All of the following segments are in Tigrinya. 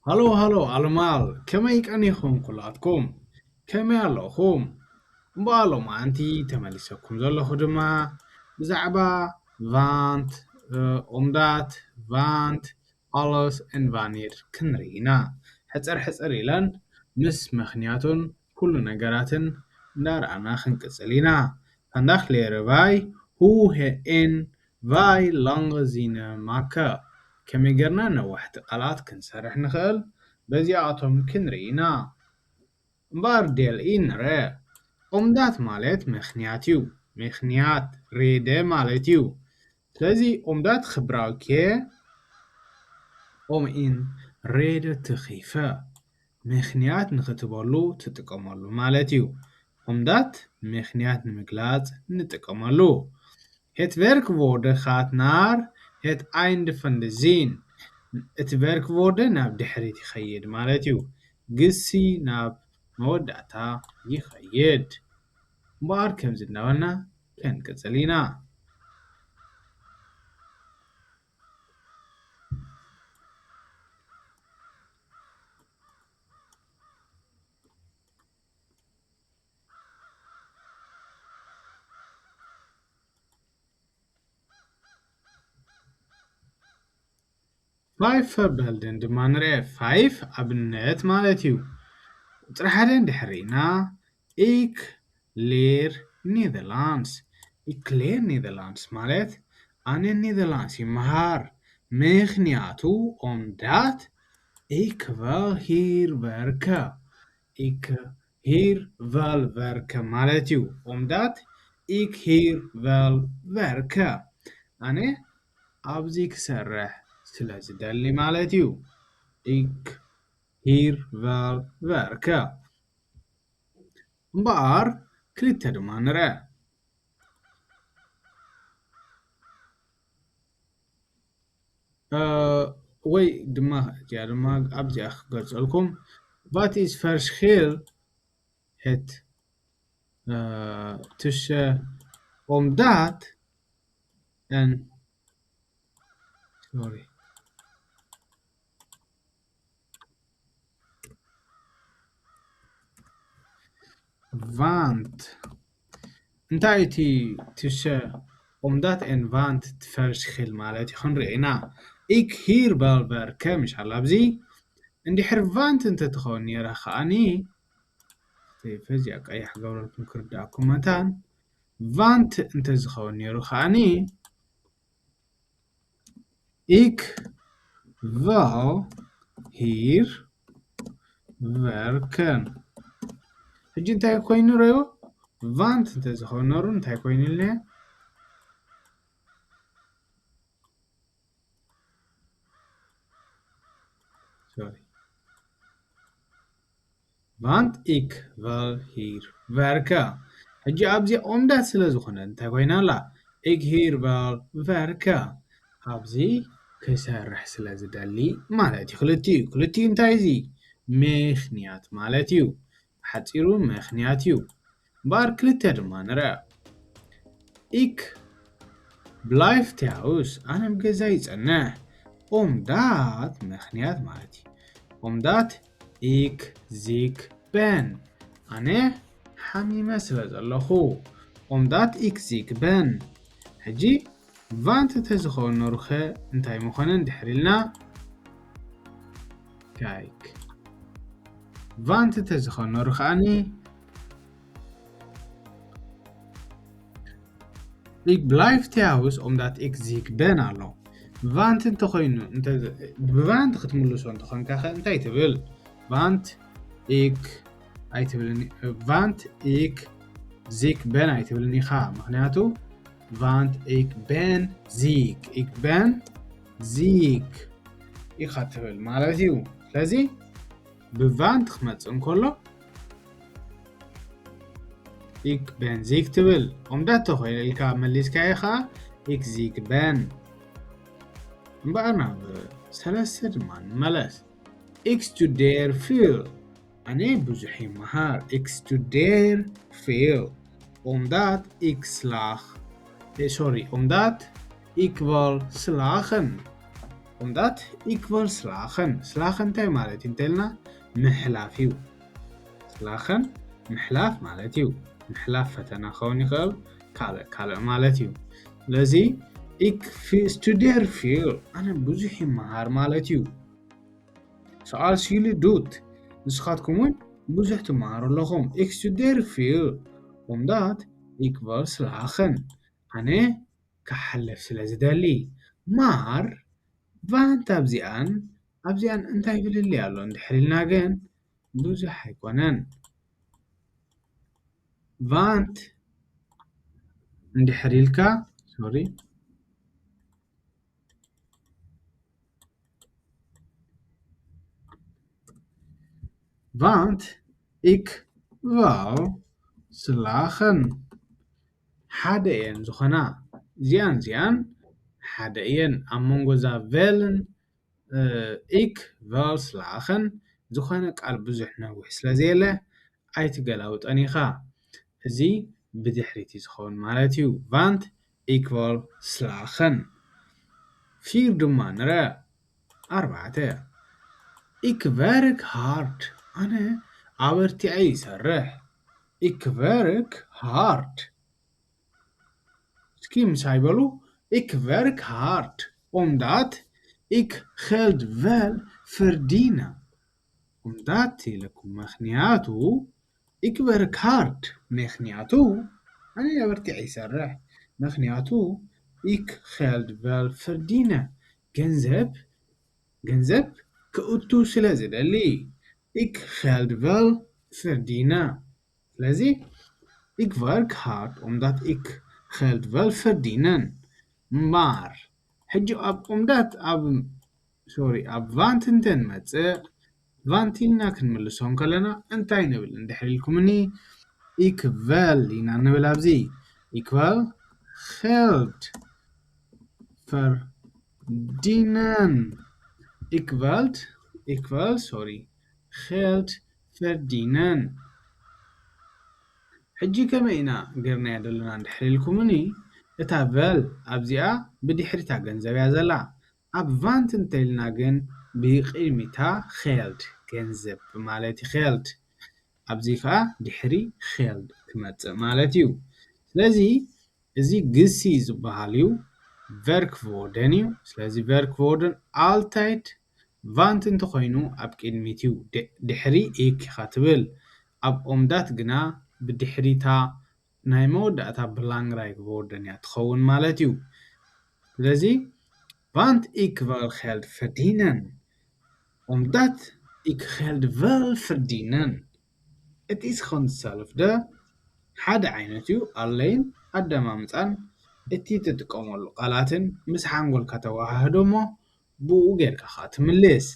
ሃሎ ሃሎ ኣልማል፣ ከመይ ቀኒኹም ኩላትኩም? ከመይ ኣለኹም? እምበኣር ሎማዓንቲ ተመሊሰኩም ዘለኹ ድማ ብዛዕባ ቫንት፣ ኦምዳት፣ ቫንት፣ ኣሎስ ን ቫኒር ክንርኢ ኢና። ሕጽር ሕጽር ኢለን ምስ ምኽንያቱን ኩሉ ነገራትን እንዳረኣና ክንቅጽል ኢና። Vandaag leren wij hoe we een vrij lange zinnen maken. ከመይ ጌርና ነዋሕቲ ቃላት ክንሰርሕ ንኽእል በዚኣቶም ክንርኢ ኢና። እምበኣር ዴል ኢ ንረ ኦምዳት ማለት ምኽንያት እዩ። ምኽንያት ሬደ ማለት እዩ። ስለዚ ኦምዳት ክብራውኬ ኦምኢን ሬደ ትኺፈ ምኽንያት ንኽትበሉ ትጥቀመሉ ማለት እዩ። ኦምዳት ምኽንያት ንምግላጽ ንጥቀመሉ። Het werkwoord gaat naar het einde van de zin. እቲ ቨርክ ቮርደ ናብ ድሕሪት ይኸይድ ማለት እዩ። ግሲ ናብ መወዳእታ ይኸይድ። እምበኣር ከምዚ እናበልና ክንቅጽል ኢና። ፋይፍ ቨርበልደን ድማ ንርአ። ፋይፍ ኣብነት ማለት እዩ። ቁፅሪ ሓደ እንድሕር ርኢና፣ ik leer Nederlands። Ik leer Nederlands ማለት ኣነ ኔዘርላንድስ ይመሃር። ምኽንያቱ omdat ik wil hier werken። Ik hier wil werken ማለት እዩ። Omdat ik hier wil werken። ኣነ ኣብዚ ክሰርሕ ስለ ዝደሊ ማለት እዩ። Ik hier wil werken። እምበኣር ክልተ ድማ ንርአ። እ፣ ወይ ድማ እዚኣ ድማ ኣብዚኣ ክገልጸልኩም። Wat is verschil het eh, tussen omdat en, sorry. Want እንታይ እቲ tussen omdat en want እቲ verschil ማለት እዩ ክንርኢ ኢና። Ik hier wil werken ምሽ ኣላ ኣብዚ እንድሕር want እንተትኸውን ነይራ ከዓኒ ፈዚኣ ቀያሕ ገብረልኩም ክርዳእኩም መታን want እንተዝኸውን ነይሩ ከዓኒ ik wil hier werken። ሕጂ እንታይ ኮይኑ ረዮ? Want እንተዝኸውን ነሩ እንታይ ኮይኑ ኢልና? Sorry. Want ik wil hier werken. ሕጂ ኣብዚ omdat ስለ ዝኾነ እንታይ ኮይና ኣላ? Ik hier wil werken። ኣብዚ ክሰርሕ ስለ ዝደሊ ማለት እዩ። ክልቲኡ፣ ክልቲኡ እንታይ እዚ? ምኽንያት ማለት እዩ። ሓጺሩ ምኽንያት እዩ። እምበኣር ክልተ ድማ ንርኣ። Ik blijf thuis፣ ኣነ ኣብ ገዛ ይጸንሕ። Omdat ምኽንያት ማለት እዩ። Omdat ik ziek ben፣ ኣነ ሓሚመ ስለ ዘለኹ። Omdat ik ziek ben። ሕጂ want እንተዝኸውን ነሩኸ እንታይ ምኾነ እንድሕር ኢልና? Kijk. Want እንተዝኸውን ነሩ ከዓኒ Ik blijf thuis omdat ik ziek ben ኣሎ። Want እንተኾይኑ፣ እንተ-፣ ብ want ክትምልሶ እንተኾንካ ኸ እንታይ ትብል? Want ik ኣይትብልን፣ want ik ziek ben ኣይትብልን ኢኻ። ምኽንያቱ want ik ben ziek፣ ik ben ziek ኢኻ ትብል ማለት እዩ። ስለዚ ብ want ክመጽእ እንከሎ ik ben ziek ትብል። Omdat ተኾይኑ ኢልካ መሊስካዮ ኸዓ ik ziek ben። እምበኣር ናብ ሰለስተ ድማ ንመለስ። Ik studeer veel። ኣነ ብዙሕ ይመሃር። Ik studeer veel. Omdat ik slaag-፣ eh, sorry, omdat ik wil slagen. Omdat ik wil slagen. Slagen እንታይ ማለት እዩ እንተልና ምሕላፍ እዩ። Slagen ምሕላፍ ማለት እዩ። ምሕላፍ ፈተና ክኸውን ይኽእል፣ ካልእ ካልእ ማለት እዩ። ስለዚ ik studeer veel፣ ኣነ ብዙሕ ይመሃር ማለት እዩ። Zoals jullie doet፣ ንስኻትኩም እውን ብዙሕ ትመሃሩ ኣለኹም። Ik studeer veel omdat ik wil slagen፣ ኣነ ክሓልፍ ስለ ዝደሊ። Maar want ኣብዚኣን ኣብዚኣን እንታይ ፍልልይ ኣሎ እንድሕር ኢልና ግን ብዙሕ ኣይኮነን። Want እንድሕር ኢልካ፣ ሶሪ፣ want ik wil slagen ሓደ እየን ዝኾና። እዚኣን እዚኣን ሓደ እየን። ኣብ መንጎ እዛ ቨልን ik wil slagen ዝኾነ ቃል ብዙሕ ነዊሕ ስለ ዘየለ ኣይትገላውጠን ኢኻ። እዚ ብድሕሪት እዩ ዝኸውን ማለት እዩ። Want ik wil slagen። Vier ድማ ንርኣ። ኣርባዕተ። Ik werk hard፣ ኣነ ኣበርቲዐ ይሰርሕ። Ik werk hard። እስኪ ምሳይ በሉ። Ik werk hard omdat ik geld wil verdienen። Omdat ኢለኩም፣ ምኽንያቱ ik werk hard፣ ምኽንያቱ ኣነ ኣበርቲዐ ይሰርሕ። ምኽንያቱ ik geld wil verdienen፣ ገንዘብ ገንዘብ ክእቱ ስለ ዝደሊ። Ik geld wil verdienen። ስለዚ ik werk hard omdat ik geld wil verdienen። Maar ሕጂ ኣብ omdat ኣብ ሶሪ ኣብ want እንተንመጽእ፣ want ኢልና ክንምልሶ እንከለና እንታይ ንብል እንድሕር ኢልኩምኒ? Ik wil ኢና ንብል ኣብዚ። Ik wil geld verdienen። Ik wil ik wil ሶሪ geld verdienen። ሕጂ ከመይ ኢና ገርናያ ዘለና እንድሕር ኢልኩምኒ? እታ vel ኣብዚኣ ብድሕሪታ ገንዘብ እያ ዘላ። ኣብ want እንተኢልና ግን ብቕድሚታ geld ገንዘብ ማለት እዩ። Geld ኣብዚ ከዓ ድሕሪ geld ክመፅእ ማለት እዩ። ስለዚ እዚ ግሲ ዝበሃል እዩ። Werkwoorden እዩ። ስለዚ werkwoorden altijd want እንተኾይኑ ኣብ ቅድሚት እዩ። ድሕሪ ik ኢኻ ትብል። ኣብ omdat ግና ብድሕሪታ ናይ መወዳእታ belangrijke woorden እያ ትኸውን ማለት እዩ። ስለዚ want ik wil geld verdienen። Omdat ik geld wil verdienen። እቲ is gewoon hetzelfde። ሓደ ዓይነት እዩ። Alleen ኣደማምፃን እቲ ትጥቀመሉ ቃላትን ምስ ሓንጎልካ ተወሃህዶ እሞ ብኡ ጌርካ ከዓ ትምልስ።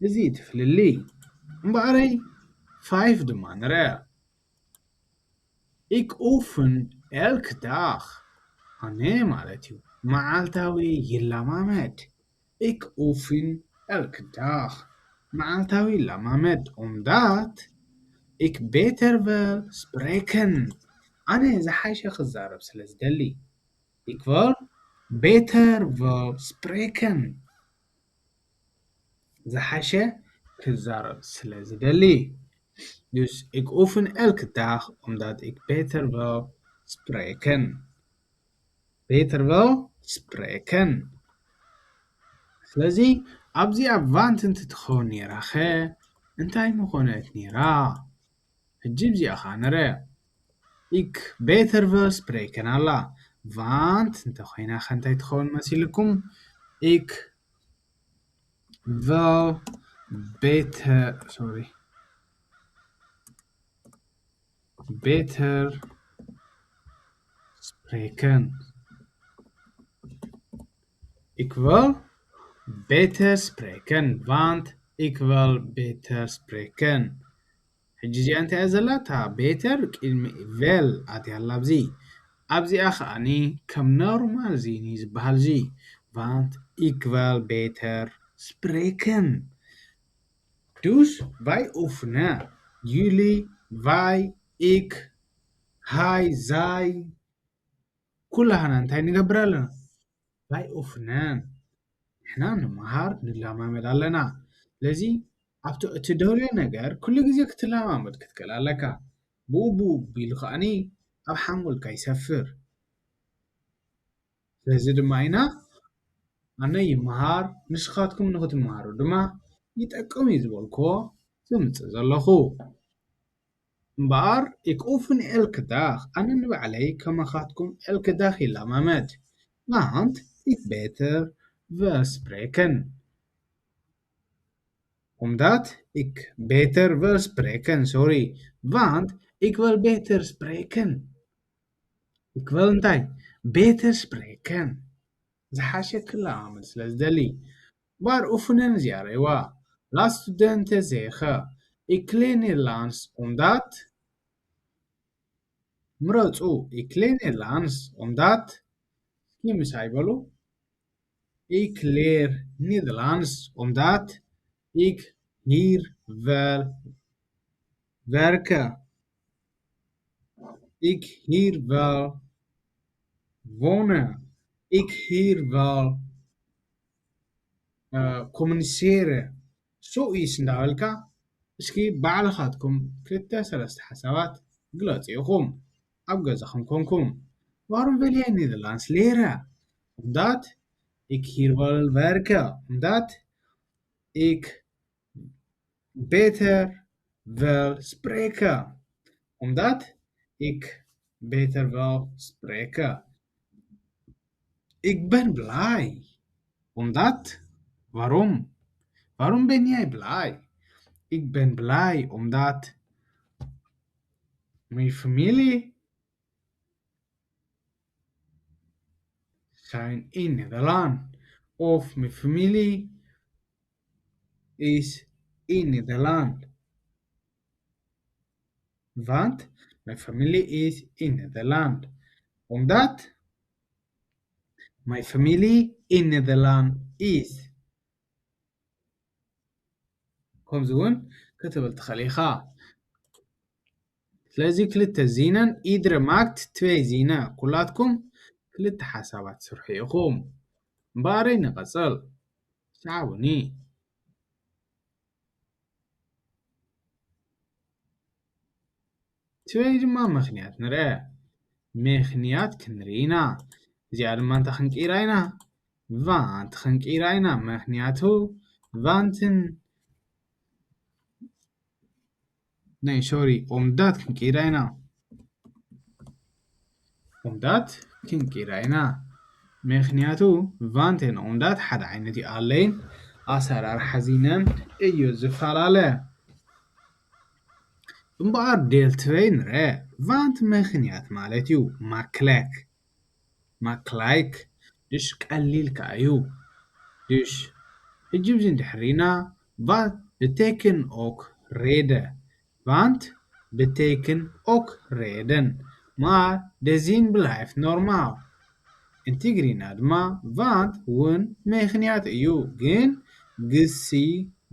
እዚ እዩ እቲ ፍልልይ። እምበኣረይ five ድማ ንርኣ። Ik oefen elke dag። ኣነ ማለት እዩ መዓልታዊ ይለማመድ። Ik oefen elke dag። መዓልታዊ ይለማመድ። Omdat ik beter wil spreken። ኣነ ዝሓሸ ክዛረብ ስለ ዝደሊ። Ik wil beter wil spreken። ዝሓሸ ክዛረብ ስለ ዝደሊ። Dus ik oefen elke dag omdat ik beter wil spreken. Beter wil spreken. ስለዚ ኣብዚኣ want እንትትኸውን ነይራ ኸ እንታይ ምኾነት ነይራ? ሕጂ ኣብዚኣ ኸዓ ንርኣ። Ik beter wil spreken ኣላ። Want እንተኾይና ኸ እንታይ ትኸውን መሲልኩም? Ik wil beter ሶሪ beter spreken. Ik wil beter spreken want ik wil beter spreken. ሕጂ እዚኣ እንታይ እያ ዘላ? እታ beter ቅድሚ vel ኣትያ ኣላ። ኣብዚ ኣብዚኣ ከዓኒ ከም ኖርማል እዚ ዝበሃል እዚ want ik wil beter spreken. Dus wij oefenen. Jullie, wij, ik, hij, zij. ኩላህና እንታይ ንገብር ኣለና? Wij oefenen. ንሕና ንምሃር ንለማመድ ኣለና። ስለዚ ኣብቲ እትደልዮ ነገር ኩሉ ግዜ ክትለማመድ ክትክእል ኣለካ። ብኡ ብኡ ቢሉ ከኣኒ ኣብ ሓንጎልካ ይሰፍር። ስለዚ ድማ ኢና ኣነ ይመሃር ንስኻትኩም ንኽትመሃሩ ድማ ይጠቅም እዩ ዝበልክዎ ዘምፅእ ዘለኹ። እምበኣር ik oefen elke dag ኣነ ንባዕለይ ከማኻትኩም elke dag ይለማመድ። Want ik beter wil spreken. Omdat ik beter wil spreken, sorry. Want ik wil beter spreken. Ik wil እንታይ? Beter spreken. ዝሓሸ ክለማመድ ስለ ዝደሊ። Waar oefenen ze? Laat studenten zeggen: ik leer Nederlands omdat ምረፁ: ik leer Nederlands omdat እስኪ ምሳይ በሉ: ik leer Nederlands omdat ik hier wil werken. Ik hier wil wonen. Ik hier wil uh, communiceren. So is እንዳበልካ እስኪ ባዕልኻትኩም ክልተ ሰለስተ ሓሳባት ግለፁ ኢኹም ኣብ ገዛኹም ኮንኩም። Waarom wil jij Nederlands leren? Omdat ik hier wil werken. Omdat ik beter wil spreken. Omdat ik beter wil spreken. Ik ben blij. Omdat. Waarom? Waarom ben jij blij? Ik ben blij omdat mijn familie zijn in Nederland. Of mijn familie is in Nederland. Want mijn familie is in Nederland. Omdat mijn familie in Nederland is. ከምዚ እውን ክትብል ትኽእል ኢኻ። ስለዚ ክልተ ዚነን ኢድረ ማክት ትበይ ዚነ ኩላትኩም ክልተ ሓሳባት ስርሑ ኢኹም። እምበኣረይ ንቐጽል። ሰዓቡኒ። ትበይ ድማ ምኽንያት ንርአ። ምኽንያት ክንርኢ ኢና። እዚኣ ድማ እንታይ ክንቅይራ ኢና? ቫንት ክንቅይራ ኢና። ምኽንያቱ ቫንትን ናይ ሶሪ ኦምዳት ክንቅይራ ኢና። ኦምዳት ክንቅይራ ኢና። ምኽንያቱ ቫንቴን ኦምዳት ሓደ ዓይነት እዩ ኣለይን ኣሰራርሓ ዚነን እዩ ዝፈላለ። እምበኣር ዴል ትበይ ንረ ቫንት ምኽንያት ማለት እዩ። ማክለክ ማክላይክ ድሽ ቀሊል ከኣ እዩ። ድሽ ሕጂ ብዚ እንድሕሪና ቫት ብቴክን ኦክ ሬደ ቫንት ብቴክን ኦክ ሬደን ማር ደዚን ብላይፍ ኖርማል። እንቲግሪና ድማ ቫንት እውን ምኽንያት እዩ፣ ግን ግሲ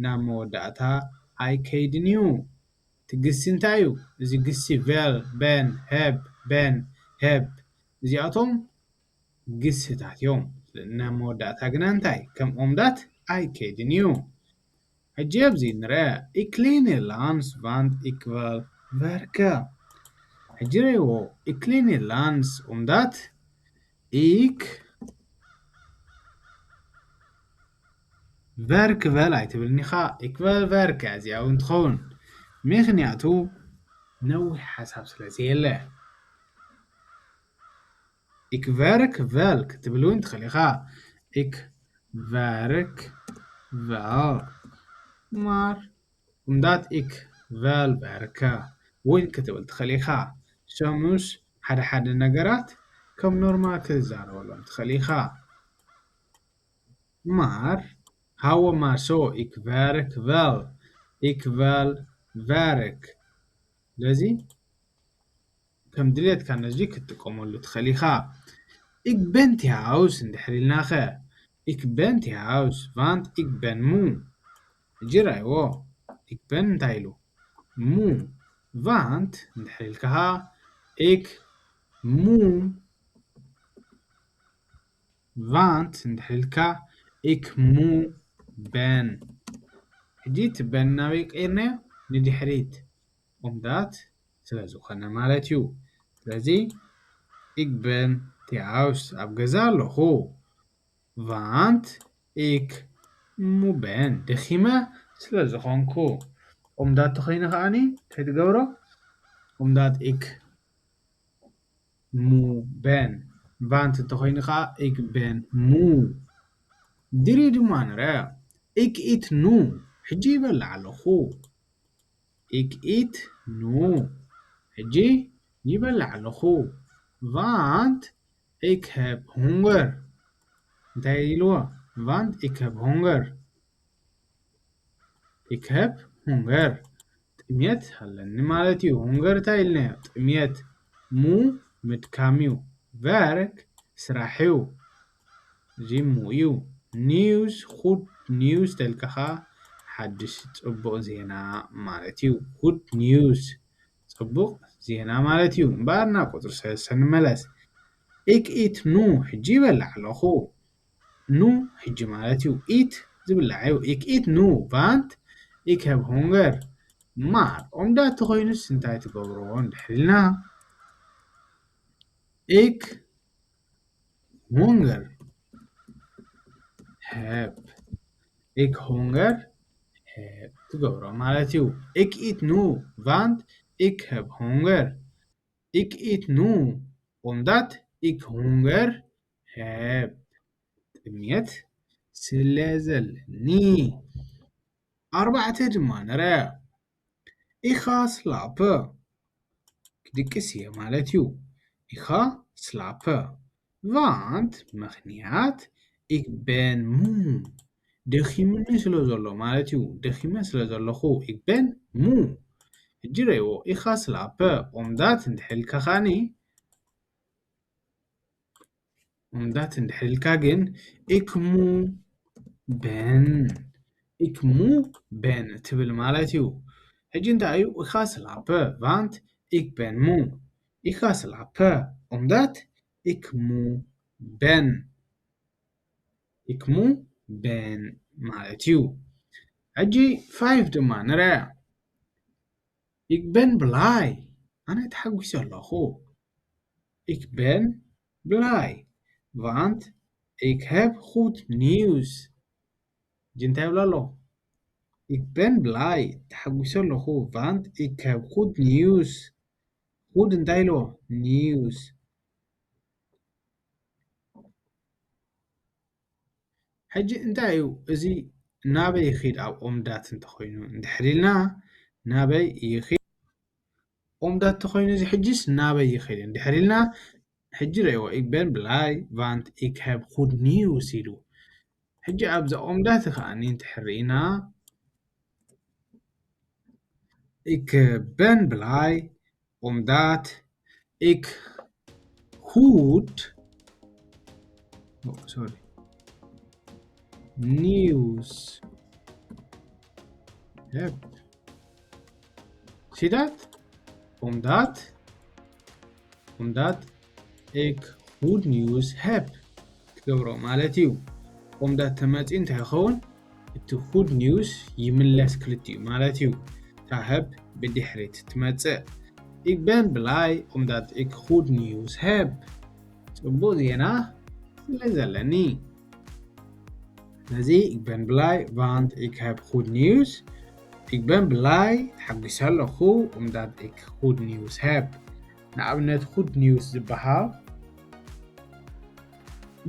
ናብ መወዳእታ ኣይከይድን እዩ። እቲ ግሲ እንታይ እዩ? እዚ ግሲ ቨል፣ በን፣ ሄብ፣ በን፣ ሄብ እዚኣቶም ግስታት እዮም። ናብ መወዳእታ ግና እንታይ ከም ኦምዳት ኣይከይድን እዩ። ሕጂ ኣብዚ ንርአ ኢክሊኒ ላንስ ቫንት ኢክቨል ቨርከ። ሕጂ ረይዎ ኢክሊኒ ላንስ ኦምዳት ኢክ ቨርክ ቨል ኣይትብልኒ ኢኻ። ኢክቨል ቨርክ እያ እዚኣ እውን ትኸውን፣ ምኽንያቱ ነዊሕ ሓሳብ ስለ ዘየለ። ኢክ ቨርክ ቨል ክትብል እውን ትኽእል ኢኻ። ኢክ ቨርክ ቨል ማር እምዳት ኢክ ቨል ቨርከ እውን ክትብል ትኽእል ኢኻ። ሸሙስ ሓደ ሓደ ነገራት ከም ኖርማል ክትዛረበሎም ትኽእል ኢኻ። Maar hou maar zo, ik werk wel. Ik wil werk. ስለዚ ከም ድሌትካ ነዚ ክትጥቀመሉ ትኽእል ኢኻ። Ik ben thuis እንድሕር ኢልናኸ? Ik ben thuis, want ik ben moe. ሕጂ ራይዎ። Ik ben እንታይ ኢሉ? Moe. Want እንድሕር ኢልካ? Ik moe. Want እንድሕር ኢልካ Ik mu ben. ሕጂ እቲ ben ናበይ ቀይርናዮ? ንድሕሪት። Omdat ስለ ዝኾነ ማለት እዩ። ስለዚ ik ben thuis ኣብ ገዛ ኣለኹ። Want ik moe ben ደኺመ ስለ ዝኾንኩ። Omdat ተኾይኑ ከዓኒ እንታይ ትገብሮ? Omdat ik moe ben። Want እንተኾይኑ ከዓ ik ben moe። ድሪ ድማ ንረ ik eet nu ሕጂ ይበልዕ ኣለኹ። Ik eet nu ሕጂ ይበልዕ ኣለኹ። Want ik heb honger እንታይ ኢልዎ? Want ik heb honger። Ik heb honger ጥምየት ኣለኒ ማለት እዩ። Honger እንታይ ኢልናዮ? ጥምየት። Moe ምድካም እዩ። Werk ስራሕ እዩ። እዚ mu እዩ። Nieuws፣ good news ተልካ ኸዓ ሓድሽ ጽቡቕ ዜና ማለት እዩ። Good news ጽቡቕ ዜና ማለት እዩ። እምበኣር ናብ ቁጽሪ ሰለስተ ንመለስ። Ik eet nu ሕጂ ይበልዕ ኣለኹ። Nu ሕጂ ማለት እዩ። Eat ዝብላዕ እዩ። Ik eet nu want ik heb honger። Maar omdat ተኾይኑስ እንታይ ትገብሮ እንድሕር ኢልና? Ik honger heb። Ik honger heb ትገብሮ ማለት እዩ። Ik eet nu want ik heb honger። Ik eet nu omdat ik honger heb ጥምየት ስለ ዘለኒ። ኣርባዕተ ድማ ንረ ኢኻ ስላፕ ክድቅስ እየ ማለት እዩ። ኢኻ ስላፕ want ምኽንያት ik ben moe ደኺሙኒ ስለ ዘሎ ማለት እዩ። ደኺመ ስለ ዘለኹ ik ben moe። ሕጂ ረእዎ ኢኻ ስላፕ omdat እንድሕልካ ኸዓኒ omdat እንድሕልካ ግን ik moe ben ik moe ben ትብል ማለት እዩ። ሕጂ እንታይ እዩ ኢኻ ስላፕ want ik ben moe ኢኻ ስላፕ omdat ik moe ben ik moe ben ማለት እዩ። ሕጂ ፋይቭ ድማ ንርኣ። Ik ben blij ኣነ ተሓጒሰ ኣለኹ። Ik ben blij want ik heb goed nieuws። ሕጂ እንታይ ይብሎ ኣሎ? Ik ben blij ተሓጒሰ ኣለኹ want ik heb goed nieuws። Good እንታይ ኢልዎ? News። ሕጂ እንታይ እዩ እዚ ናበይ ይኺድ ኣብ ኦምዳት እንተኾይኑ እንድሕር ኢልና ናበይ ይኺድ ኦምዳት ተኾይኑ እዚ ሕጂስ ናበይ ይኺድ እንድሕር ኢልና ሕጂ ረእዎ ik ben blij want ik heb goed nieuws ኢሉ ሕጂ ኣብዛ ኦምዳት ከዓኒ እንድሕር ርኢና ik ben blij omdat ik goed oh, sorry nieuws heb. Zie dat? Omdat omdat ik goed nieuws heb. ትገብሮ ማለት እዩ። ኦምዳት ተመፂ እንታይ ይኸውን? እቲ good news ይምለስ ክልቲኡ ማለት እዩ። እታ heb ብድሕሪት ትመፅእ። Ik ben blij omdat ik goed nieuws heb. ፅቡቕ ዜና ስለ ዘለኒ። ስለዚ ik ben blij want ik heb goed nieuws. Ik ben blij ተሓጒሰ ኣለኹ omdat ik goed nieuws heb. ንኣብነት good news ዝበሃል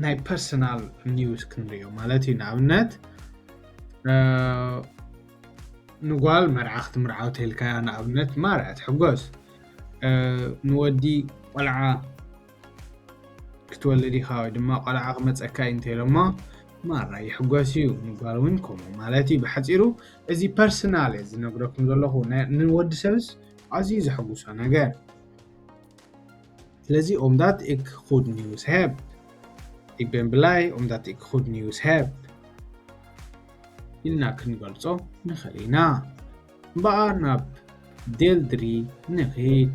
ናይ personal news ክንሪኦ ማለት እዩ። ንኣብነት ንጓል መርዓ ክትምርዓው ተልካያ ንኣብነት ማርያ ትሕጎስ። ንወዲ ቆልዓ ክትወልድ ኢኻ ወይ ድማ ቆልዓ ክመፀካ እዩ እንተኢሎሞ ማራ ይሕጎስ እዩ። ንጓል እውን ከምኡ ማለት እዩ። ብሓፂሩ እዚ personal እየ ዝነግረኩም ዘለኹ። ንወዲ ሰብስ ኣዝዩ ዘሐጉሶ ነገር። ስለዚ omdat ik goed nieuws heb. Ik ben blij omdat ik goed nieuws heb. ኢልና ክንገልጾ ንኽእል ኢና። እምበኣር ናብ ዴል ድሪ ንኺድ።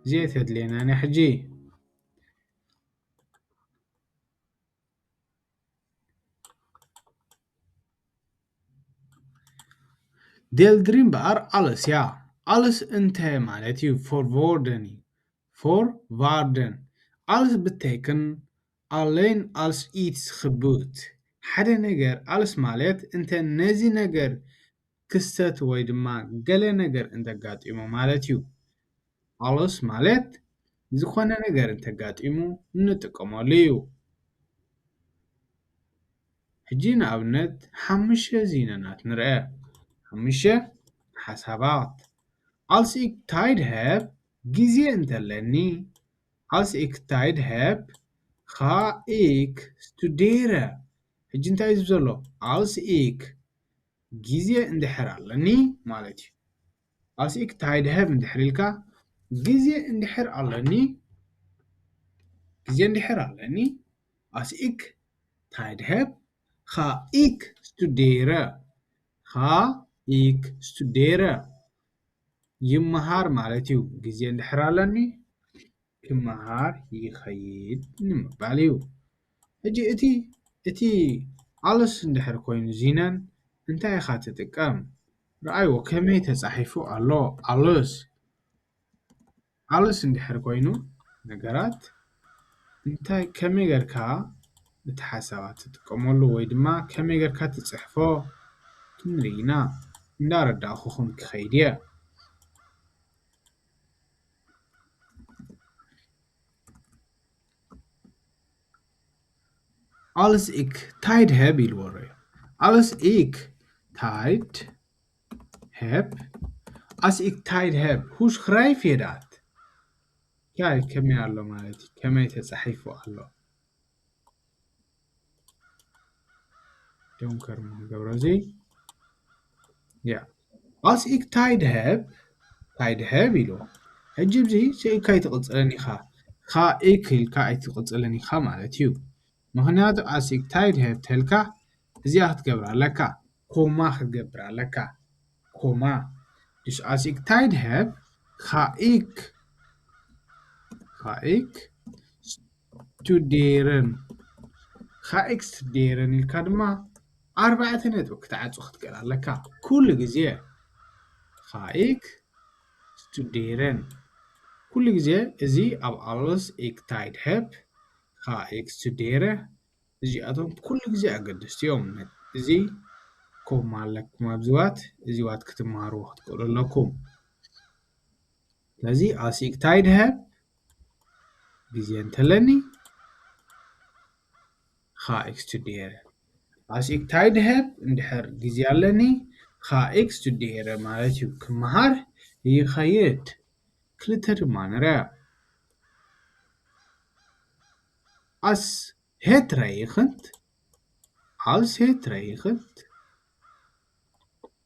እዚኣ ተድልየናና ሕጂ። Deldri እምበኣር alles እያ። Alles እንታይ ማለት እዩ? Forwarden እዩ። Forwarden። Alles betekent alleen als iets gebeurt። ሓደ ነገር፣ alles ማለት እንተ ነዚ ነገር ክስተት ወይ ድማ ገለ ነገር እንተጋጢሙ ማለት እዩ። Alles ማለት ዝኾነ ነገር እንተጋጢሙ እንጥቀመሉ እዩ። ሕጂ ንኣብነት ሓሙሽተ ዚነናት ንርአ። ሓሙሽተ ሓሳባት። Als ik tijd heb፣ ግዜ እንተለኒ። Als ik tijd heb, ga ik studeren። ሕጂ እንታይ እዩ ዘሎ? Als ik ግዜ እንድሕር ኣለኒ ማለት እዩ። Als ik tijd heb እንድሕር ኢልካ፣ ግዜ እንድሕር ኣለኒ፣ ግዜ እንድሕር ኣለኒ፣ als ik tijd heb, ga ik studeren። Ga ik studeren። ይመሃር ማለት እዩ። ግዜ እንድሕር ኣለኒ፣ ክመሃር ይኸይድ ንምባል እዩ። ሕጂ እቲ፣ እቲ alles እንድሕር ኮይኑ ዚነን እንታይ ኢኻ ትጥቀም? ረኣይዎ ከመይ ተጻሒፉ ኣሎ። Alles። Alles እንድሕር ኮይኑ ነገራት እንታይ፣ ከመይ ጌርካ እቲ ሓሳባት ትጥቀመሉ ወይ ድማ ከመይ ጌርካ ትጽሕፎ ክንርኢ ኢና። እንዳረዳእኹኹም ክኸይድ እየ። Als ik tijd heb ኢልዎ ርእ። Als ik tijd heb፣ als ik tijd heb፣ hoe schrijf je dat? እንታይ ከመይ ኣሎ ማለት እዩ? ከመይ ተጻሒፉ ኣሎ? Donker ክገብሮ እዚ። Ja. Als ik tijd heb፣ tijd heb ኢልዎ። ሕጂ እዚ ስኢልካ ኣይትቕጽልን ኢኻ። Ga ik ኢልካ ኣይትቕጽልን ኢኻ ማለት እዩ። ምኽንያቱ als ik tijd heb ተልካ እዚኣ ክትገብር ኣለካ። ኮማ ክትገብር ኣለካ። ኮማ። Dus als ik tijd heb, ga ik፣ ga ik studeren። Ga ik studeren ኢልካ ድማ ኣርባዕተ ነጥቢ ክትዓጹ ክትክእል ኣለካ። ኩሉ ግዜ ga ik studeren። ኩሉ ግዜ እዚ ኣብ alles ik tijd heb፣ ga ik studeren፣ እዚኣቶም ኩሉ ግዜ ኣገደስቲ እዮም። እዚ ኮማ ኣለኩም ኣብዚ ዋት፣ እዚ ዋት ክትመሃርዎ ክትክእሉ ኣለኩም። ስለዚ als ik tijd heb፣ ግዜ እንተለኒ፣ ga ik studeren። Als ik tijd heb፣ እንድሕር ግዜ ኣለኒ፣ ga ik studeren ማለት እዩ። ክመሃር ይኸይድ። ክልተ ድማ ንርኣ። Als het regent፣ als het regent፣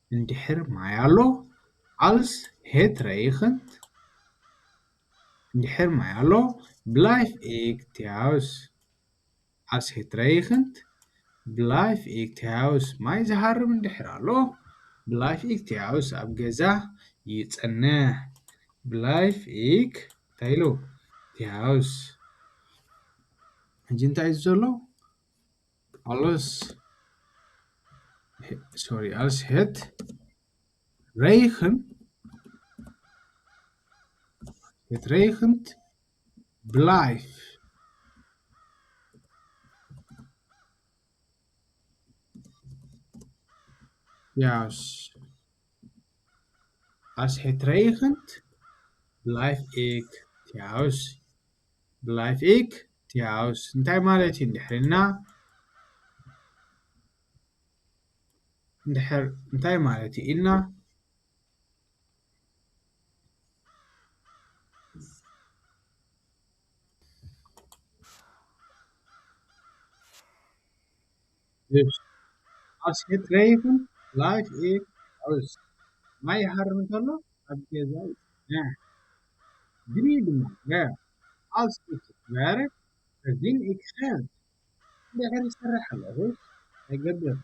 እንድሕር ማይ ኣሎ። Als het regent፣ እንድሕር ማይ ኣሎ፣ blijf ik thuis። Als het regent, blijf ik thuis። ማይ ዝሃርም እንድሕር ኣሎ፣ blijf ik thuis፣ ኣብ ገዛ ይጸንሕ። Blijf ik፣ እንታይ ኢሉ? Thuis። ሕጂ እንታይ እዩ ዘሎ? Als፣ sorry፣ als het regen፣ het regent, blijf። Juist. Als het regent, blijf ik thuis. Blijf ik thuis. እንታይ ማለት እዩ? እንድሕርና፣ እንድሕር እንታይ ማለት እዩ ኢልና፣ Dus, als het regent, blijf ik thuis. ማይ ይሃርም እንተሎ ኣብ ገዛ ይጽናሕ። ድሪ ድማ፣ als ik werk, verdien ik geld. እንድሕር ይሰርሕ ኣለኹ፣ እንታይ ይገብር?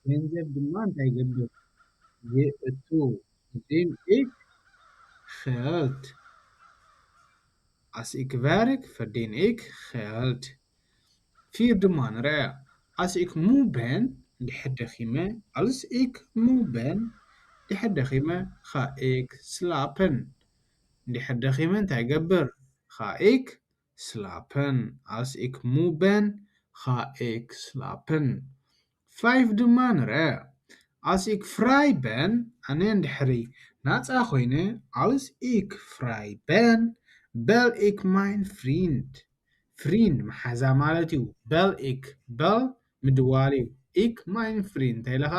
ገንዘብ ድማ እንታይ ይገብር? የእቱ። Verdien ik geld. As ik werk verdien ik geld. ፊር ድማ ንርአ። As ik moe ben፣ እንድሕር ደኺመ፣ als ik moe ben፣ እንድሕር ደኺመ፣ ga ik slapen። እንድሕር ደኺመ እንታይ ይገብር? Ga ik slapen። As ik moe ben, ga ik slapen። ፋይቭ ድማ ንርአ። As ik vrij ben፣ ኣነ እንድሕሪ ናጻ ኮይነ፣ als ik vrij ben, bel ik mijn vriend። ፍሪንድ መሓዛ ማለት እዩ። Bel ik፣ bel ምድዋል እዩ። Ik mijn vriend እንታይ ኢለኻ?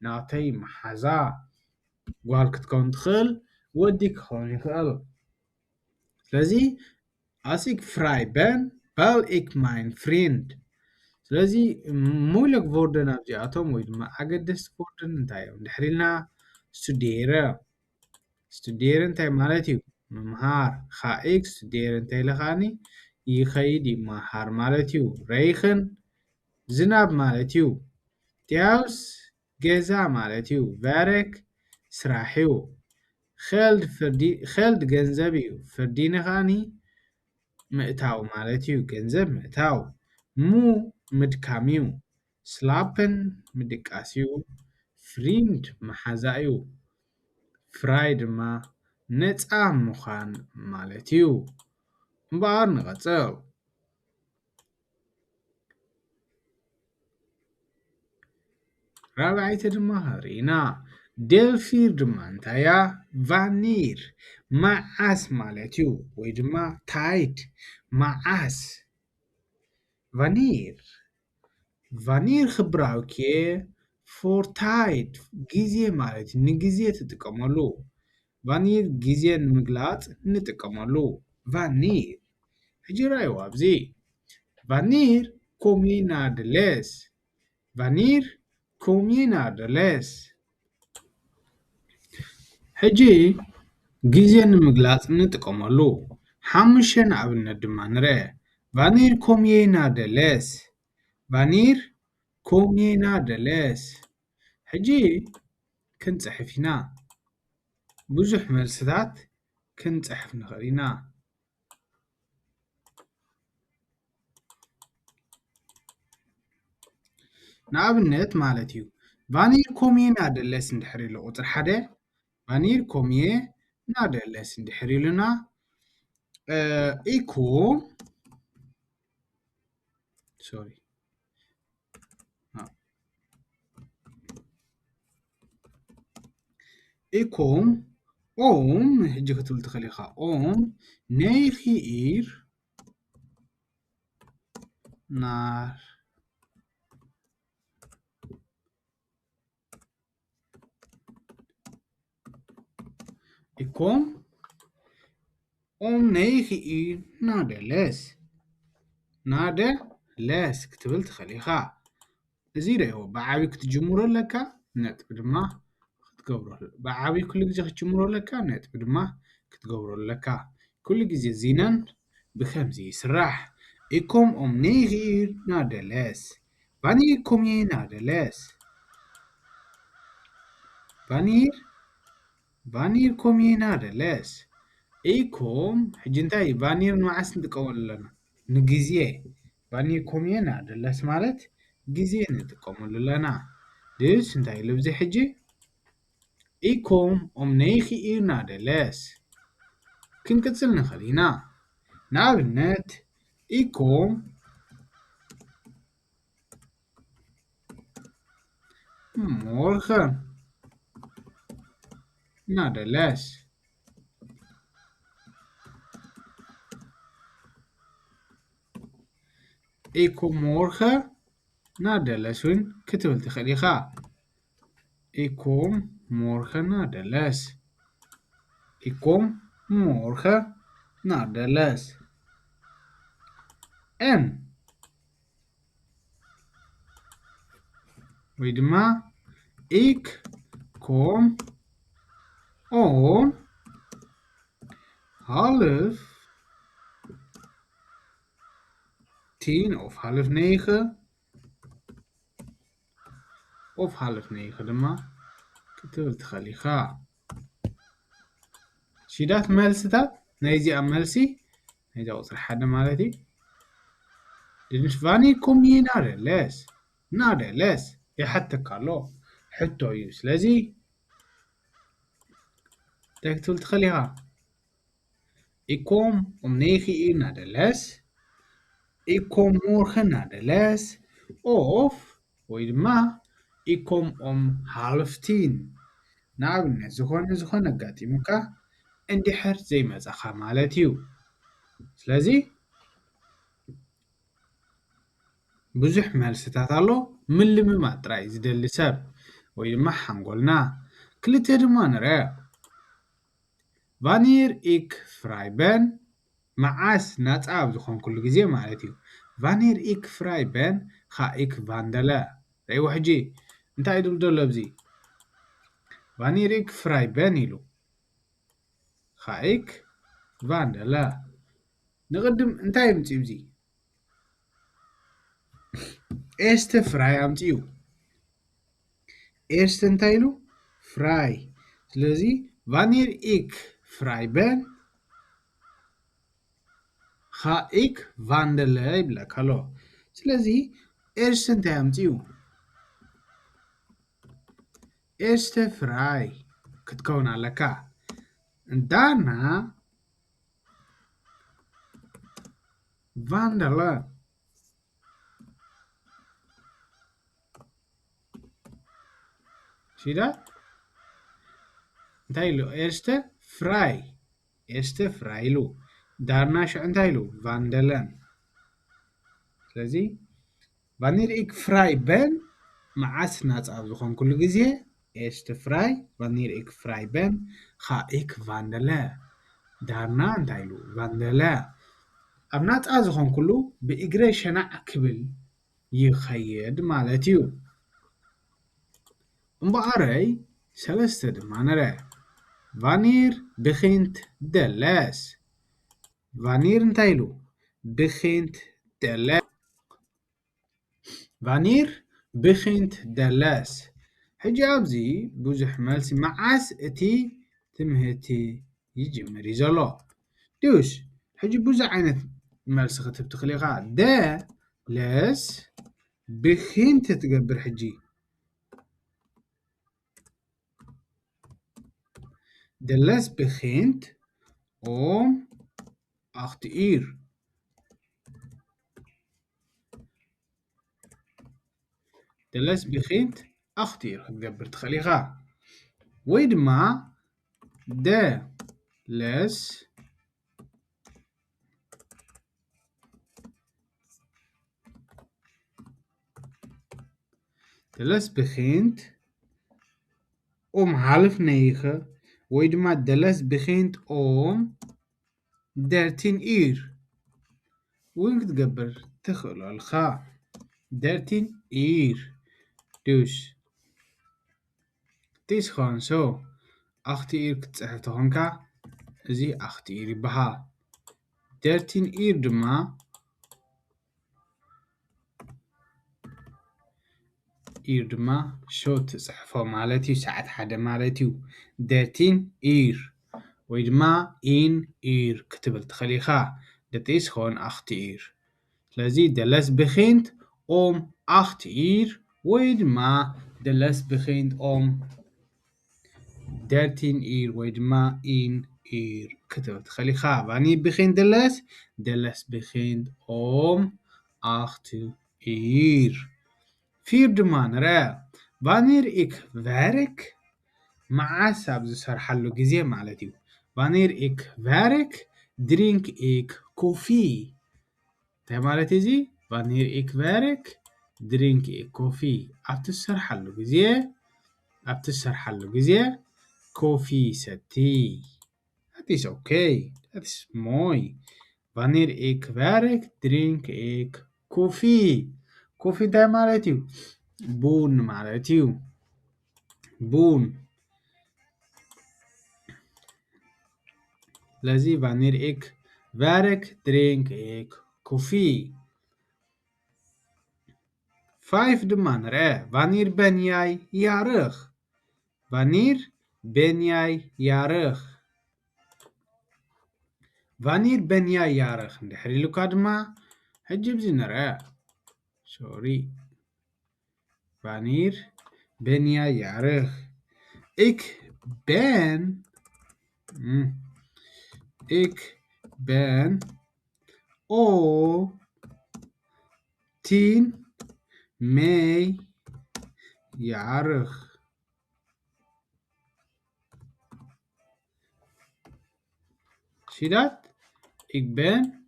ናተይ መሓዛ። ጓል ክትከውን ትኽእል፣ ወዲ ክኸውን ይኽእል። ስለዚ as ik vrij ben, bel ik mijn vriend። ስለዚ moeilijk woorden ኣብዚኣቶም ወይ ድማ ኣገደስቲ woorden እንታይ እዮም? ድሕሪ ኢልና studeren። Studeren እንታይ ማለት እዩ? ምምሃር። Ga ik studeren እንታይ ኢለ ከዓኒ ይኸይድ ይመሃር ማለት እዩ። Regen ዝናብ ማለት እዩ። Thuis ገዛ ማለት እዩ። Werk ስራሕ እዩ። Geld ፍርዲ፣ geld ገንዘብ እዩ። Verdienen ከዓኒ ምእታው ማለት እዩ። ገንዘብ ምእታው። Moe ምድካም እዩ። Slapen ምድቃስ እዩ። Vriend መሓዛ እዩ። Vrij ድማ ነፃ ምዃን ማለት እዩ። እምበኣር ንቐጽል። ራብዓይቲ ድማ ርኢና። Deel vier ድማ እንታይ እያ? Wanneer መዓስ ማለት እዩ፣ ወይ ድማ tijd መዓስ። Wanneer፣ wanneer gebruik je voor tijd? ግዜ ማለት እዩ፣ ንግዜ ትጥቀመሉ። Wanneer ግዜ ንምግላጽ ንጥቀመሉ። Wanneer። ሕጂ ርኣይዎ ኣብዚ። Wanneer kom je naar de les? Wanneer kom je naar de les? ሕጂ ግዜ ንምግላጽ ንጥቀመሉ። ሓሙሽተ ንኣብነት ድማ ንርአ። Wanneer kom je naar de les? Wanneer kom je naar de les? ሕጂ ክንጽሕፍ ኢና። ብዙሕ መልስታት ክንጽሕፍ ንኽእል ኢና። ንኣብነት ማለት እዩ፣ Wanneer kom je naar de les እንድሕር ኢሉ ቁጽሪ ሓደ፣ Wanneer kom je naar de les እንድሕር ኢሉና፣ እ፣ ኢኩ፣ ሶሪ፣ ኢኩም ኦም፣ ሕጂ ክትብል ትኽእል ኢኻ። Om negen uur naar ኢኩም ኦም negen uur naar de les። Naar de les ክትብል ትኽእል ኢኻ። እዚ ርአይዎ፣ ብዓብዩ ክትጅምሮ ኣለካ፣ ነጥቢ ድማ ክትገብሮ ኣለ-፣ ብዓብዩ ኩሉ ግዜ ክትጅምሮ ኣለካ፣ ነጥቢ ድማ ክትገብሮ ኣለካ። ኩሉ ግዜ ዚነን ብከምዚ ይስራሕ። ኢኩም ኦም negen uur naar de les። Wanneer kom je naar de les? Wanneer? Wanneer kom je naar de les? ኢኩም፣ ሕጂ እንታይ፣ wanneer ንመዓስ ንጥቀመሉ ኣለና? ንግዜ። Wanneer kom je naar de les ማለት ግዜ ንጥቀመሉ ኣለና። Dus እንታይ ኢሉ ኣብዚ ሕጂ? ኢኩም ኦም negen uur naar de les። ክንቅጽል ንኽእል ኢና። ንኣብነት፣ ኢኩም morgen naar de les. ኢኩም morgen naar de les እውን ክትብል ትኽእል ኢኻ። ኢኩም morgen naar de les። ኢኩም morgen naar de les። En ወይ ድማ ik kom om half tien of half negen of half negen ድማ ክትብል ትኽእል ኢኻ። ሽዳት መልስታት ናይዚኣ መልሲ ናይዛ ቁፅሪ ሓደ ማለት እዩ። Dus wanneer kom je naar de les? Naar de les ይሓተካ ኣሎ፣ ሕቶ እዩ። ስለዚ እንታይ ክትብል ትኽእል ኢኻ? Ik kom om negen uur naar de les. Ik kom morgen naar de les. Of ወይ ድማ ik kom om half tien። ንኣብነት ዝኾነ ዝኾነ ኣጋጢሙካ እንድሕር ዘይመጻኻ ማለት እዩ። ስለዚ ብዙሕ መልስታት ኣሎ። ምልምማድ ጥራይ ዝደሊ ሰብ ወይ ድማ ሓንጎልና። ክልተ ድማ ንርአ። Wanneer ik vrij ben፣ መዓስ ናጻ ኣብ ዝኾንኩሉ ግዜ ማለት እዩ። Wanneer ik vrij ben, ga ik wandelen። ርእይዎ ሕጂ እንታይ እዩ ዝብል ዘሎ ኣብዚ? Wanneer ik vrij ben ኢሉ። Ga ik wandelen። ንቕድም እንታይ የምፅእ እዚ? Eerste vrij ኣምፅኡ። Eerste እንታይ ኢሉ? Vrij። ስለዚ wanneer ik vrij ben, ga ik wandelen ይብለካ ኣሎ። ስለዚ eerste እንታይ ኣምፅኡ? Eerste vrij ክትከውን ኣለካ። Daarna wandelen. Zie je dat? እንታይ ኢሉ? Eerste vrij። Eerste vrij ኢሉ። Daarna ሽዑ እንታይ ኢሉ? Wandelen። ስለዚ wanneer ik vrij ben፣ መዓስ ናጻ ኣብ ዝኾንኩሉ ግዜ፣ eerste vrij፣ wanneer ik vrij ben, ga ik wandelen። Daarna እንታይ ኢሉ? Wandelen። ኣብ ናጻ ዝኾንኩሉ ብእግረይ ሸናዕ ክብል ይኸይድ ማለት እዩ። እምበኣረይ ሰለስተ ድማ ንርአ። Wanneer begint de les? Wanneer እንታይ ኢሉ? Begint de les። Wanneer begint de les? ሕጂ ኣብዚ ብዙሕ መልሲ፣ መዓስ እቲ ትምህርቲ ይጅምር እዩ ዘሎ። Dus ሕጂ ብዙሕ ዓይነት መልሲ ክትህብ ትኽእል ኢኻ። De les begint ትገብር ሕጂ። De les begint om acht uur። De les begint acht uur ክትገብር ትኽእል ኢኻ። ወይ ድማ de les De les begint om half negen ወይ ድማ de les begint om dertien uur እውን ክትገብር ትኽእል ኣለኻ። Dertien uur። Dus እቲ ስኾን so ኣኽቲ ኢር ክትፅሕፍ ተኾንካ እዚ ኣኽቲ ኢር ይበሃል። Dertien uur ድማ ኢር ድማ ሾ ትፅሕፎ ማለት እዩ። ሰዓት ሓደ ማለት እዩ። Dertien uur ወይ ድማ in uur ክትብል ትኽእል ኢኻ። Dat is gewoon acht uur። ስለዚ de les begint om acht uur ወይ ድማ de les begint om dertien uur ወይ ድማ in uur ክትብል ትኽእል ኢኻ። Wanneer begint de les? De les begint om acht uur. Vier ድማ ንርአ። Wanneer ik werk፣ መዓስ ኣብ ዝሰርሓሉ ግዜ ማለት እዩ። Wanneer ik werk, drink ik koffie። እንታይ ማለት እዚ? Wanneer ik werk, drink ik koffie። ኣብቲ ዝሰርሓሉ ግዜ፣ ኣብቲ ዝሰርሓሉ ግዜ ኮፊ ይሰቲ። Dat is oké። Dat is mooi። Wanneer ik werk, drink ik koffie። ኮፊ እንታይ ማለት እዩ? ቡን ማለት እዩ። ቡን። ስለዚ wanneer ik werk, drink ik koffie። Vijf ድማ ንርአ። Wanneer ben jij jarig? Wanneer ben jij jarig? Wanneer ben jij jarig? እንድሕር ኢሉካ ድማ፣ ሕጂ ኣብዚ ንርአ። ሶሪ። Wanneer ben jij jarig? Ik ben, mm, ik ben op tien mei jarig. Zie dat? Ik ben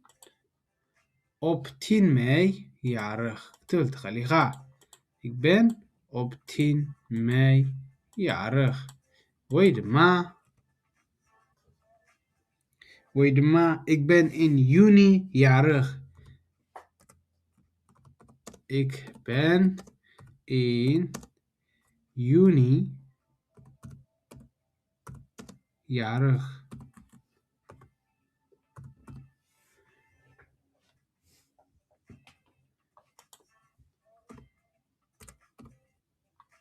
op tien mei jarig ክትብል ትኽእል ኢኻ። Ik ben op tien mei jarig. ወይ ድማ፣ ወይ ድማ ik ben in juni jarig. Ik ben in juni jarig.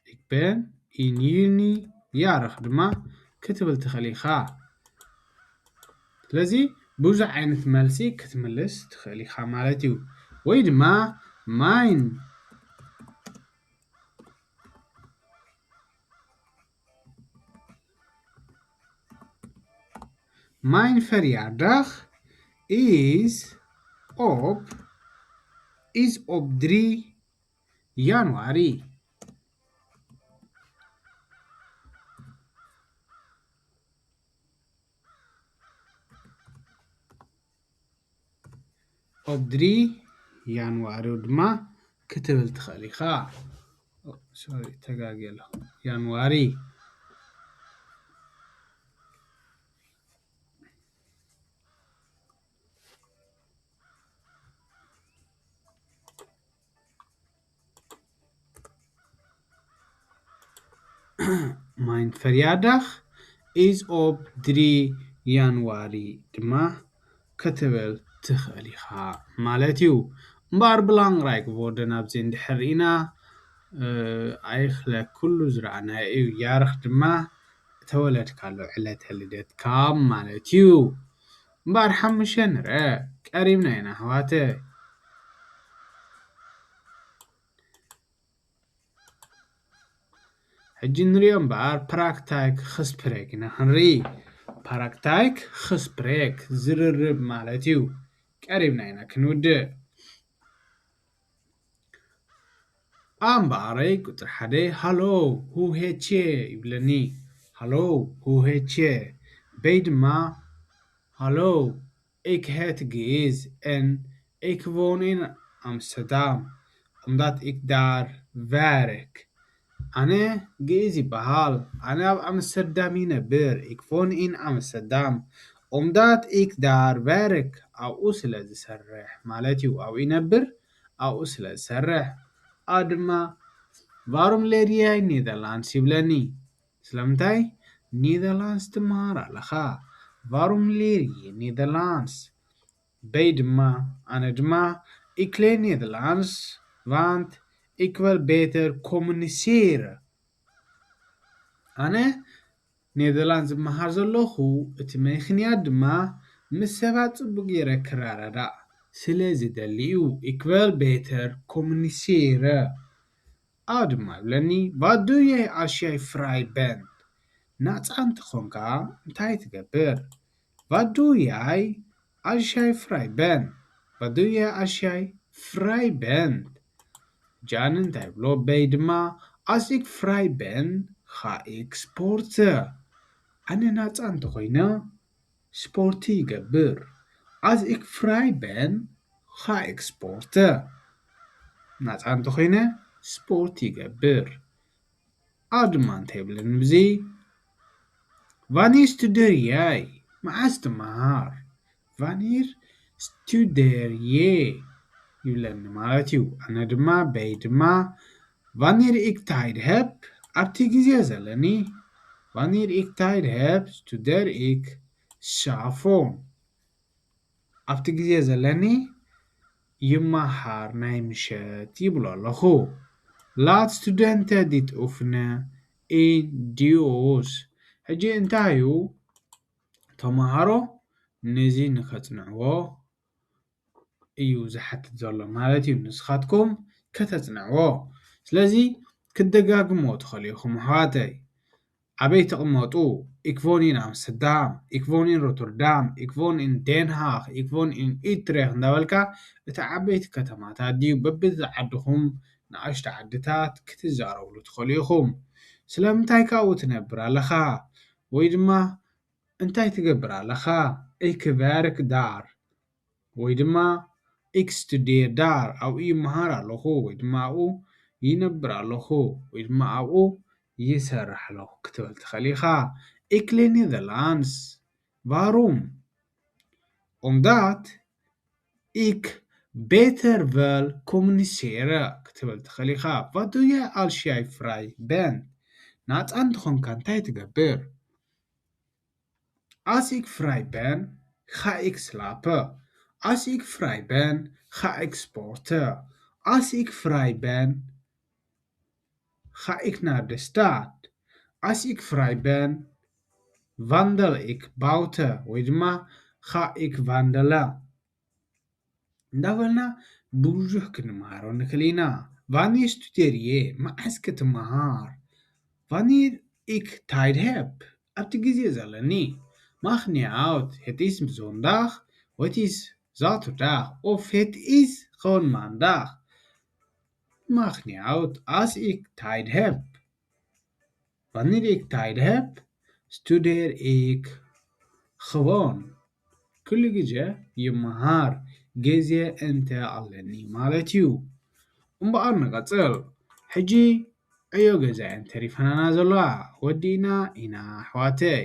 Ik ben in juni jarig ድማ ክትብል ትኽእል ኢኻ። ስለዚ ብዙሕ ዓይነት መልሲ ክትምልስ ትኽእል ኢኻ ማለት እዩ። ወይ ድማ mijn Mijn verjaardag is op, is op drie januari. Op drie januari ድማ ክትብል ትኽእል ኢኻ። ሶሪ፣ ተጋግየ ኣለኹ። ጃንዋሪ። Mijn verjaardag is op drie januari ድማ ክትብል ትኽእል ኢኻ ማለት እዩ። እምበኣር belangrijk woorden ኣብዚ እንድሕር ርኢና፣ እ፣ ኣይኽለ ኩሉ ዝረኣናዮ እዩ። ያርኽ ድማ እተወለድካሉ ዕለተ ልደትካ ማለት እዩ። እምበኣር ሓሙሽተ ንርአ፣ ቀሪብና ኢና ኣሕዋተይ። ሕጂ ንሪኦ እምበኣር ፕራክታይክ ኽስፕሬክ ኢና ክንርኢ። ፕራክታይክ ኽስፕሬክ ዝርርብ ማለት እዩ። ቀሪብና ኢና ክንውድእ። ኣምበኣረይ ቁፅሪ ሓደ ሃሎ፣ hoe heet je ይብለኒ። ሃሎ፣ hoe heet je? በይ ድማ ሃሎ፣ ik heet ግእዝ en ik woon in Amsterdam, omdat ik daar werk. ኣነ ግእዝ ይበሃል። ኣነ ኣብ ኣምስተርዳም ይነብር። Ik woon in Amsterdam, omdat ik daar werk. ኣብኡ ስለ ዝሰርሕ ማለት እዩ። ኣብኡ ይነብር፣ ኣብኡ ስለ ዝሰርሕ። ኣድማ፣ ቫሩም ሌድያይ ኔዘርላንድስ ይብለኒ። ስለምንታይ ኔዘርላንድስ ትመሃር ኣለኻ? ቫሩም ሌድያይ ኔዘርላንድስ። በይ ድማ፣ ኣነ ድማ፣ ik leer Nederlands, want ik wil beter communiceren. ኣነ ኔዘርላንድ ዝመሃር ዘለኹ፣ እቲ ምኽንያት ድማ ምስ ሰባት ጽቡቕ ገይረ ክረዳዳእ ስለ ዝደሊ እዩ። Ik wil beter communiceren. ኣድማ ይብለኒ፣ wat doe jij als jij vrij bent? ናጻ እንተኾንካ እንታይ ትገብር? Wat doe jij als jij vrij bent? Wat doe jij als jij vrij bent? ጃን እንታይ ብሎ? በይ ድማ፣ als ik vrij ben, ga ik sporten. ኣነ ናጻ እንተኾይነ ስፖርቲ ይገብር። Als ik vrij ben, ga ik sporten. ናጻ እንተኾይነ ስፖርት ይገብር። ኣድማ እንታይ ይብለኒ ብዚ? Wanneer studeer jij? መዓስ ትመሃር? Wanneer studeer je ይብለኒ ማለት እዩ። ኣነ ድማ በይ ድማ wanneer ik tijd heb፣ ኣብቲ ግዜ ዘለኒ፣ wanneer ik tijd heb, studeer ik 's avonds. ኣብቲ ግዜ ዘለኒ ይመሃር ናይ ምሸት ይብሎ ኣለኹ። Laat studenten dit oefenen in duo's. ሕጂ እንታይ እዩ? ተምሃሮ ነዚ ንኸጽንዕዎ እዩ ዝሓትት ዘሎ ማለት እዩ። ንስኻትኩም ከተጽንዕዎ። ስለዚ ክትደጋግሞ ትኽእሉ ኢኹም ኣሕዋተይ። ኣበይ ትቕመጡ? Ik woon in Amsterdam, ik woon in Rotterdam, ik woon in Den Haag, ik woon in Utrecht እንዳበልካ እቲ ዓበይቲ ከተማታት ድዩ በብዝዓድኹም ንኣሽቱ ዓድታት ክትዛረብሉ ትኽእሉ ኢኹም። ስለምንታይ ካብኡ ትነብር ኣለኻ? ወይ ድማ እንታይ ትገብር ኣለኻ? Ik werk daar ወይ ድማ ik studeer daar ኣብኡ ይመሃር ኣለኹ ወይ ድማ ኣብኡ ይነብር ኣለኹ ወይ ድማ ኣብኡ ይሰርሕ ኣለኹ ክትብል ትኽእል ኢኻ። Ik leer Nederlands. Waarom? Omdat ik beter wil communiceren ክትብል ትኽእል ኢኻ። Wat doe je als jij vrij bent? ናፃ እንተኾንካ እንታይ ትገብር? Als ik vrij ben, ga ik slapen. Als ik vrij ben, ga ik sporten. Als ik vrij ben, ga ik naar de stad. Als ik vrij ben, wandel ik buiten. ወይ ድማ ga ik wandelen. እንዳበልና ብዙሕ ክንመሃሮ ንኽእል ኢና። Wanneer studeer je? መዓስ ክትመሃር? Wanneer ik tijd heb? ኣብቲ ግዜ ዘለኒ። Maakt niet uit, het is zondag, het is zaterdag of het is gewoon maandag. Maakt niet uit, als ik tijd heb. Wanneer ik tijd heb, studeer ik gewoon. ኩሉ ግዜ ይመሃር ግዜ እንተ ኣለኒ ማለት እዩ። እምበኣር ንቐጽል። ሕጂ ዕዮ ገዛ እየን ተሪፈናና ዘለዋ። ወዲእና ኢና ኣሕዋተይ።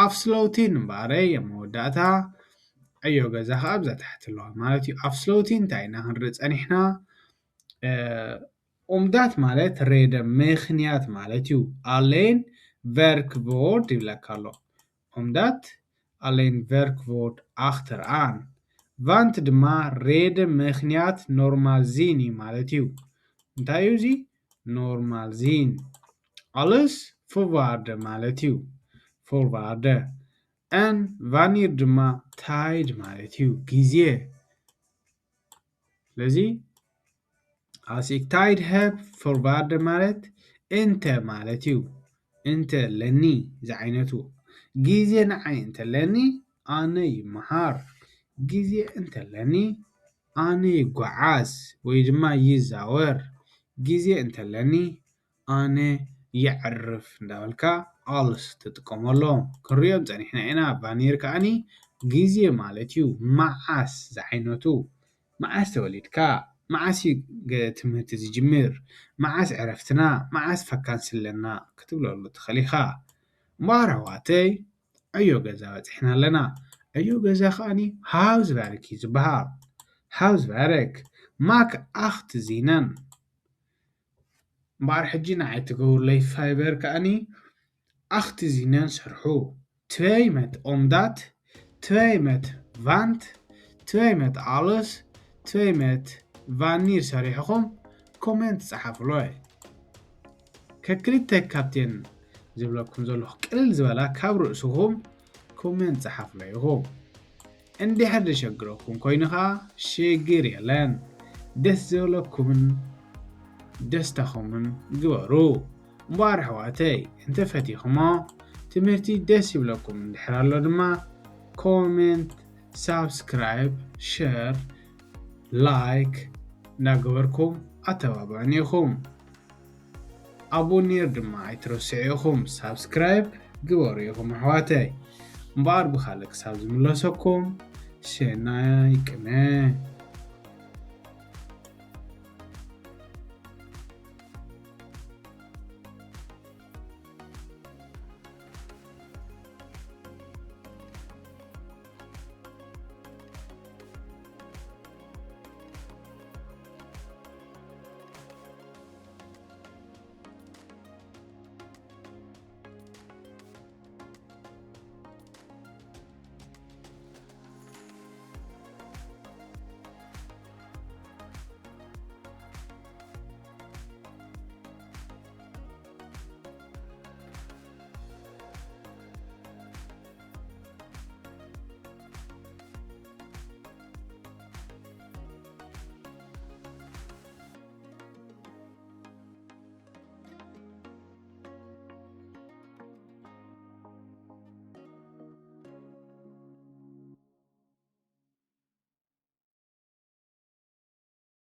Afsluiting እምበኣረይ ኣብ መወዳእታ ዕዮ ገዛ ከኣ ኣብዛ ታሕቲ ኣለዋ ማለት እዩ። Afsluiting እንታይ ኢና ክንርኢ ጸኒሕና? Omdat ማለት reden ምኽንያት ማለት እዩ። Alleen werkwoord ይብለካ ኣሎ። Omdat alleen werkwoord achteraan. Want ድማ reden ምኽንያት normaal zin እዩ ማለት እዩ። እንታይ እዩ እዚ? Normaal zin። Alles voorwaarde ማለት እዩ። Voorwaarde. En wanneer ድማ tijd ማለት እዩ። ግዜ። ስለዚ als ik tijd heb, voorwaarde ማለት እንተ ማለት እዩ። እንተ ለኒ ዝዓይነቱ። ግዜ ንዓይ እንተ ለኒ ኣነ ይመሃር። ግዜ እንተ ለኒ ኣነ ይጓዓዝ ወይ ድማ ይዛወር። ግዜ እንተ ለኒ ኣነ የዕርፍ እንዳበልካ als ትጥቀመሎም። ክንሪኦም ጸኒሕና ኢና። Wanneer ከኣኒ ግዜ ማለት እዩ። መዓስ ዝዓይነቱ። መዓስ ተወሊድካ? መዓስ እዩ ገ-፣ ትምህርቲ ዝጅምር? መዓስ ዕረፍትና? መዓስ ፋካንሲ ኣለና? ክትብለሉ ትኽእል ኢኻ። እምበኣር ኣሕዋተይ፣ ዕዮ ገዛ በጺሕና ኣለና። ዕዮ ገዛ ከኣኒ ሃውስቨርክ እዩ ዝበሃል። ሃውስቨርክ፣ ማክ ኣኽት ዚነን። እምበኣር ሕጂ ንዓይ ትገብሩለይ ፋይቨር ከኣኒ ኣኽት ዚነን ስርሑ። Twee met omdat, twee met want, twee met alles, twee met wanneer ሰሪሕኹም ኮሜንት ጸሓፉለይ። ከክልተ ካብተን ዝብለኩም ዘለኹ ቅልል ዝበላ ካብ ርእስኹም ኮሜንት ጸሓፉለይ ኢኹም። እንድሕር ዘሸግረኩም ኮይኑ ኸዓ ሽግር የለን። ደስ ዝበለኩምን ደስታኹምን ግበሩ። እምበኣር ኣሕዋተይ፣ እንተፈቲኹሞ ትምህርቲ ደስ ይብለኩም እንድሕር ኣሎ ድማ ኮሜንት፣ ሳብስክራይብ፣ ሸር፣ ላይክ እናገበርኩም ኣተባብዑኒ ኢኹም። ኣቦኔር ድማ ኣይትረስዑ ኢኹም። ሳብስክራይብ ግበሩ ኢኹም ኣሕዋተይ። እምበኣር ብኻልእ ክሳብ ዝምለሰኩም ሰናይ ቅነ።